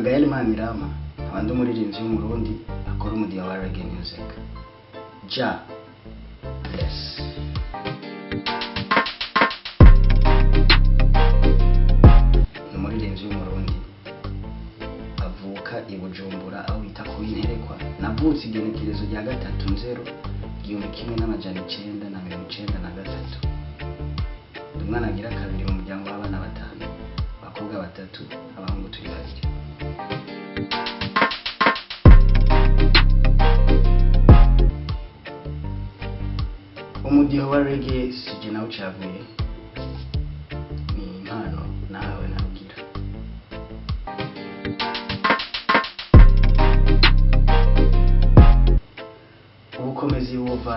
Gael Manirama, nkaba ndi umuririmbyi w'Umurundi akora umudiho wa reggae music. Jah bless. Ni umuririmbyi w'Umurundi avuka i Bujumbura aho bita ku Interekwa. Navutse igenekerezo rya 3 nzero 1993. Ndi umwana agira kabiri mu muryango w'abana batanu, abakobwa batatu, abahungu turi babiri. Umudiho wa reggae sije nawucaguye, ni impano nahawe na Rugira. Ubukomezi buva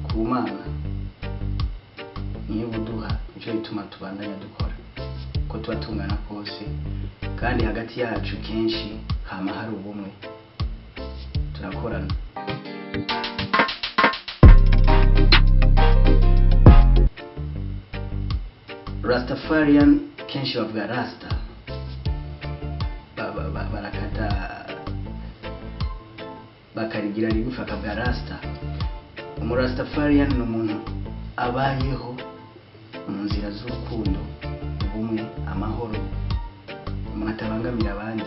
ku Mana, niyo buduha, nico gituma tubandanya dukora ko tuba tungana kose, kandi hagati yacu kenshi hama hari ubumwe, turakorana. Rastafarian kenshi bavuga rasta, barakata bakarigira rigufi akavuga rasta. Umurastafarian ni umuntu abayeho mu nzira z'urukundo, ubumwe, amahoro, umuntu atabangamira abandi,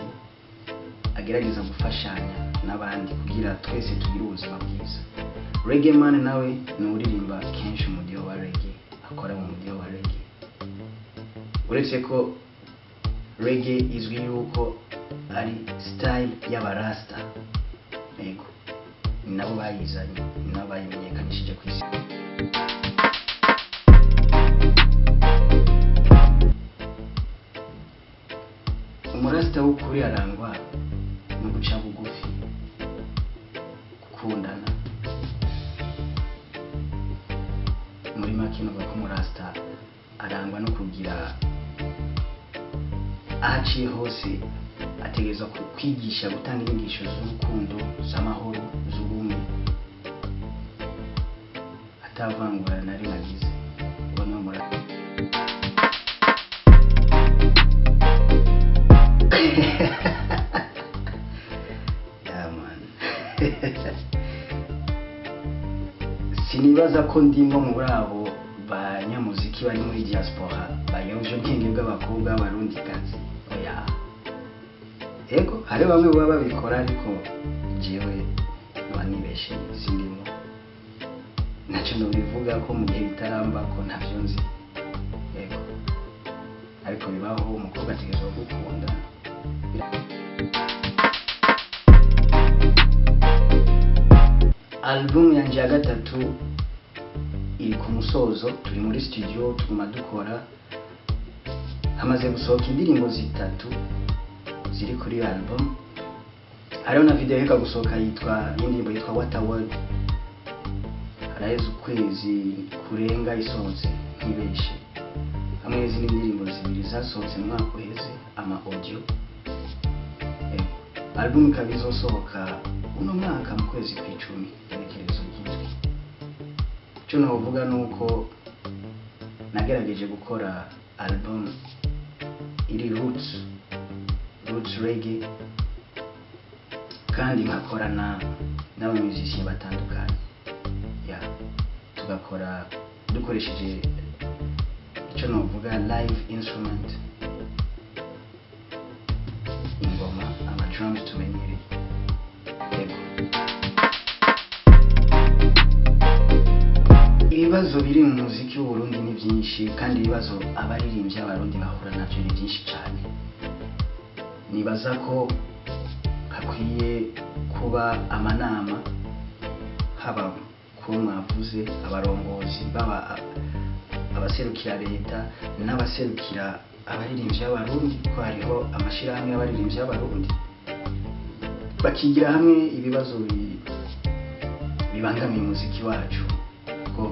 agerageza gufashanya n'abandi kugira twese tugire ubuzima bwiza. Reggae man nawe ni uririmba kenshi umudiho wa reggae, akora mu mudiho wa reggae. Uretse ko reggae izwi yuko ari style y'abarasta, yego, ni nabo bayizanye, ni nabo bayimenyekanishije ku isi. Umurasita w'ukuri arangwa no guca bugufi, gukundana. Muri make nuvuga ko umurasita arangwa no kugira aho aciye hose ategerezwa kwigisha, gutanga inyigisho z'urukundo, z'amahoro, z'ubumwe, atavangura na rimwe agize. Uwo ni umurasita. Yeah, man. Sinibaza ko ndimo muri abo banyamuziki bari muri diaspora bayobya ubwenge bw'abakobwa b'Abarundikazi, oya. Ego, hari bamwe baba babikora, ariko jewe naba nibeshe, sindimo. Ntacyo nobivuga ko mu gihe bitaramba ko ntavyo nzi. Yego, ariko bibaho, umukobwa ategerezwa gukunda. Album yanje ya gatatu iri ku musozo, turi muri studio tuguma dukora. Hamaze gusohoka indirimbo zitatu ziri kuri iyo album. Hariho na video iheruka gusohoka yitwa, y'indirimbo yitwa What a World. Haraheze ukwezi kurenga isohotse ntibeshe, hamwe n'izindi ndirimbo zibiri zasohotse mu mwaka uheze, ama audio. Yego. Album ikaba izosohoka uno mwaka mu kwezi kw'icumi, igenekerezo ry'indwi. Icyo novuga ni uko nagerageje gukora album iri roots reggae, kandi nkakorana n'abamuzisiye batandukanye, ya, tugakora dukoresheje icyo novuga live instrument, ingoma, ama drums tumenyereye. Yego. Ibibazo biri mu muziki w'Uburundi ni byinshi, kandi ibibazo abaririmbyi b'Abarundi bahura navyo ni byinshi cyane. Nibaza ko hakwiye kuba amanama, haba kubo mwavuze abarongozi, baba abaserukira leta n'abaserukira abaririmbyi b'Abarundi, ko hariho amashirahamwe y'abaririmbyi b'Abarundi, bakigira hamwe ibibazo bibangamiye umuziki wacu, ko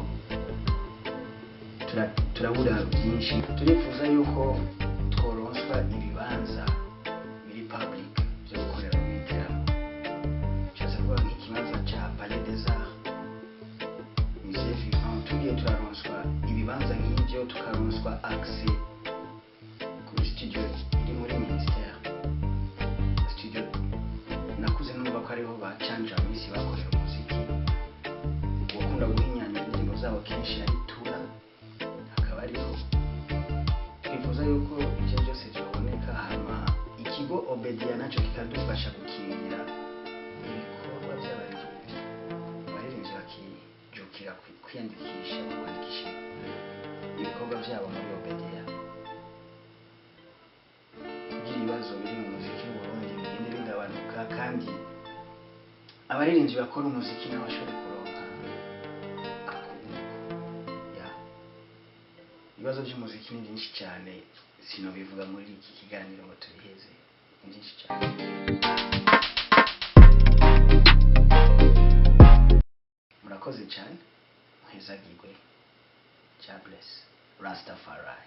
turabura byinshi. Turifuza yuko tworonswa ibibanza biri public byo gukorera mu biteramo. Nshatse kuvuga nk'ikibanza ca Palais des Arts, Musée Vivant. Tugiye turaronswa ibibanza nk'ibyo, tukaronswa accès kuri studio iri muri ministère. Ikigo OBDA nacyo kikadufasha gukingira ibikorwa by'abaririmbyi, abaririmbyi bakijukira kwiyandikisha no kwandikisha ibikorwa byabo muri OBDA, kugira ibibazo biri mu muziki w'Uburundi bigende bigabanuka, kandi abaririmbyi bakora umuziki nabo bashobore kuronka akunguko. Ya, ibibazo by'umuziki ni byinshi cyane, sinobivuga muri iki kiganiro ngo tubiheze, ni byinshi cyane. Murakoze cyane, muhezagirwe. Jah bless. Rastafari.